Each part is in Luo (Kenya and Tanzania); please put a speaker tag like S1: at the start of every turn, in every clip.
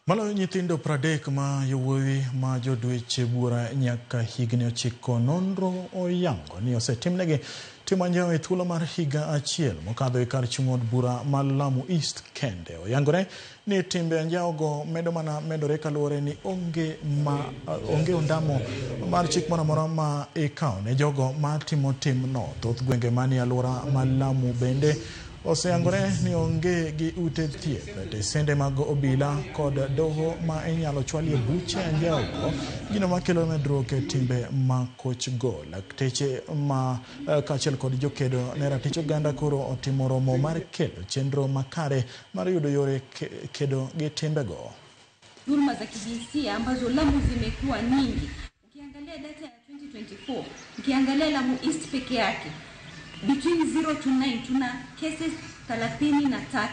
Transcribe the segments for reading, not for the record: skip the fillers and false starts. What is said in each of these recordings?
S1: Maloyo nyithindo 30 ma yowuowi ma jodweche buora nyaka higni 9, nonro oyango ni osetimnegi timo anjawo e thuolo mar higa achiel mokadho e kar chung' od bura ma Lamu East kende. Oyangore ni timbe anjawogo medo mana medore kaluwore ni onge ondamo mar chik moro amora ma ikawo ne jogo matimo timno. Thoth gwenge manie alwora ma Lamu bende oseyangore ni onge gi ute thieth, tesende mag obila kod doho ma inyalo chwalie buche anjawogo, gino makelo medruok e timbe makochgo. Lakteche ma kaachiel kod jokedo ne ratich oganda koro otimo romo mar kelo chenro makare mar yudo yore kedo gi timbego.
S2: Dhuluma za kijinsia ambazo Lamu zimekuwa nyingi. Ukiangalia data ya 2024, ukiangalia Lamu East peke yake, between 0 to 9 tuna cases 33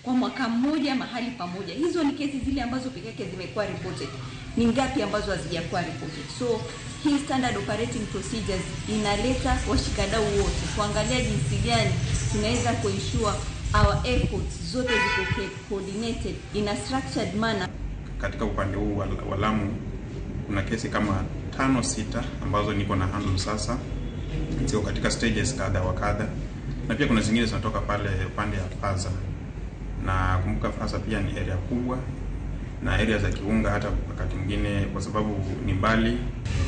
S2: kwa mwaka mmoja mahali pamoja. Hizo ni kesi zile ambazo peke yake zimekuwa reported. Ni ngapi ambazo hazijakuwa reported? So hii standard operating procedures inaleta washikadau wote kuangalia jinsi gani tunaweza kuensure our efforts zote ziko coordinated in a structured manner.
S3: Katika upande huu wa Lamu kuna kesi kama 5 6 ambazo niko na handle sasa, ziko katika stages kadha wa kadha, na pia kuna zingine zinatoka pale upande ya Faza, na kumbuka Faza pia ni area kubwa na area za Kiunga hata wakati mwingine kwa sababu ni mbali.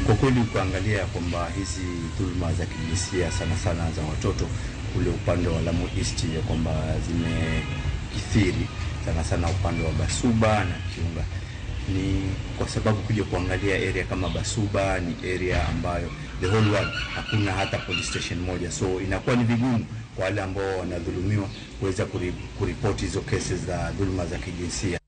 S4: Kwa kweli kuangalia kwamba hizi dhuluma za kijinsia sana sana za watoto kule upande wa Lamu East ya kwamba zimekithiri sana sana upande wa Basuba na Kiunga, ni kwa sababu kuja kuangalia area kama Basuba ni area ambayo the whole world hakuna hata police station moja, so inakuwa ni vigumu kwa wale ambao wanadhulumiwa kuweza kuripoti hizo cases za dhuluma za kijinsia.